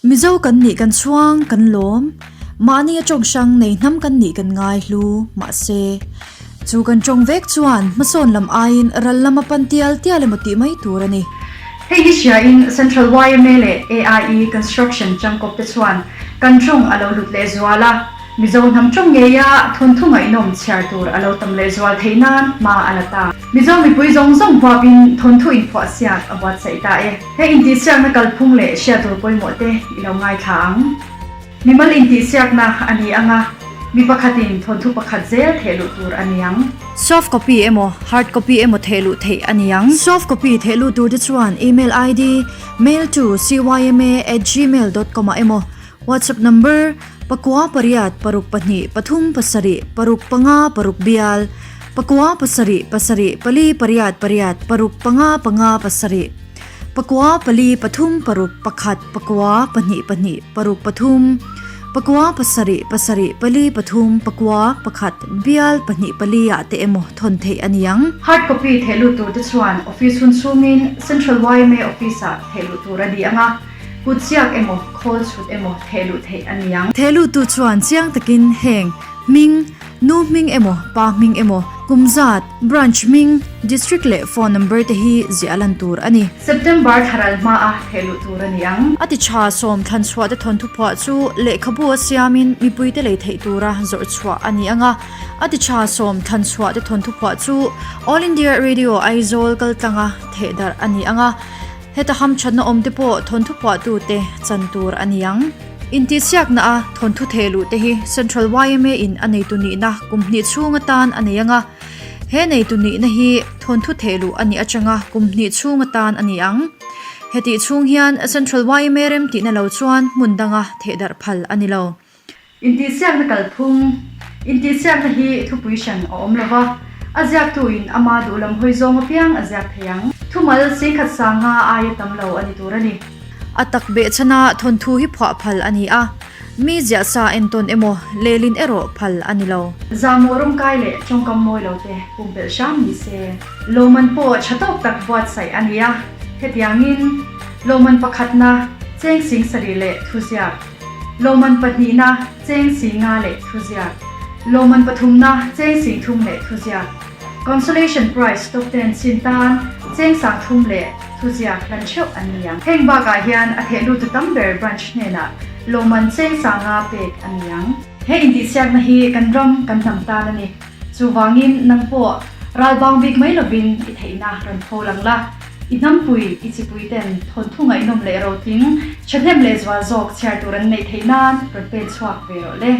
Mizo kan nih kan chhuang kan lawm. Mahni a tawng hrang nei hnam kan nih kan ngai hlu. Mahse, chu kan tawng vek chuan hmasawn lam aiin ral lam a pan tial tial emaw tih mai tur a ni. Hei hi hriain Central yma leh AIE Construction tangkawp te chuan kan tawng a lo lut leh zual a, Mizo hnam tawng ngeia thawnthu ngaihnawm chhiar tur a lo tam leh zual theih nan hma a la ta. Mizo mipui zawng zawng huapin thawnthu inphuah siak a buatsaih ta e. He intihsiakna kalphung leh hriat tur pawimawh te i lo ngaithla ang. Mimal intihsiakna a ni ang a, mi pakhatin thawnthu pakhat zel theh luh tur a ni ang. Soft copy emaw hard copy emaw theh luh theih a ni ang. Soft copy theh luh tur te chuan email ID, mail to cyma at gmail dot com ah emaw WhatsApp number, pakua pariat paruk pahnih pathum pasarih paruk panga paruk bial, pakua pasarih pasarih pali pariat pariat paruk panga panga pasarih, pakua pali pathum paruk pakhat pakua pahnih pahnih paruk pathum, pakua pasarih pasarih pali pathum pakua pakhat bial pahnih pali ah te emaw thawn theih a ni ang. Hard copy theh lut tur te chuan office hun chhungin Central yma office ah theh luh tur a ni ang a. Kut ziak emaw, khawl chhut emaw theh luh theih a ni ang. Theh luhtu chuan chiang takin heng, hming, nu hming emaw, pa hming emaw, kum zat, branch hming, district leh phone number te hi ziah lan tur a ni. September thlaral hmaa theh luh tur a ni ang. A ti tha sawm thlan chhuah te thawnthu phuah chu lehkhabu a siamin mipuite lei theih tura zawrh chhuah a ni ang a. A ti tha sawm thlan chhuah te thawnthu phuah chu All India Radio Aizawl kaltlanga theh darh a ni ang a. Heta hamthatna awm te pawh thawnthu phuahtute chan tur a ni ang. Intihsiakna a thawnthu theh luh te hi Central yma in a neitu nihna kum hnih chhung atan a nei ang a. He neitu nihna hi thawnthu theh luh a nih atanga kum hnih chhung atan a ni ang. Hetih chhung hian Central yma remtihna lo chuan hmun danga thehdarh phal a ni lo. Intihsiakna kalphung, Intihsiakna hi thupui hran a awm lo va, a ziaktuin ama duh lam hawi zawng apiang a ziak thei ang. Thumal singkhat sanga aia tam lo a ni tur a ni. A tak behchhana thawnthu hi phuah phal a ni a, mi ziah sa entawn emaw lehlin erawh phal a ni lo. Zahmawh rawngkai leh tawngkam mawi lo te pumpelh hram ni se. Lawmman pawh tha tawk tak buatsaih a ni a, hetiangin lawmman pakhatna cheng sing sarih leh thuziak, Lawmman pahnihna cheng singa leh thuziak, lawmman pathumna cheng singthum leh thuziak, Consolation Prize top ten chin tan cheng sangthum leh thuziak hlan theuh an ni ang. Heng bakah hian a theh lutu tam ber branch hnenah lawmman cheng sanga pek a ni ang. He intihsiakna hi kan ram kan hnam tan a ni. Chuvangin nang pawh ral bang bik mai lovin i theihna rawn pho lang la. I hnampui, i chipui ten thawnthu ngaihnawm leh rotling, thahnem leh zual zawk chhiar tur an neih theih nan rawn pen chhuak ve rawh le.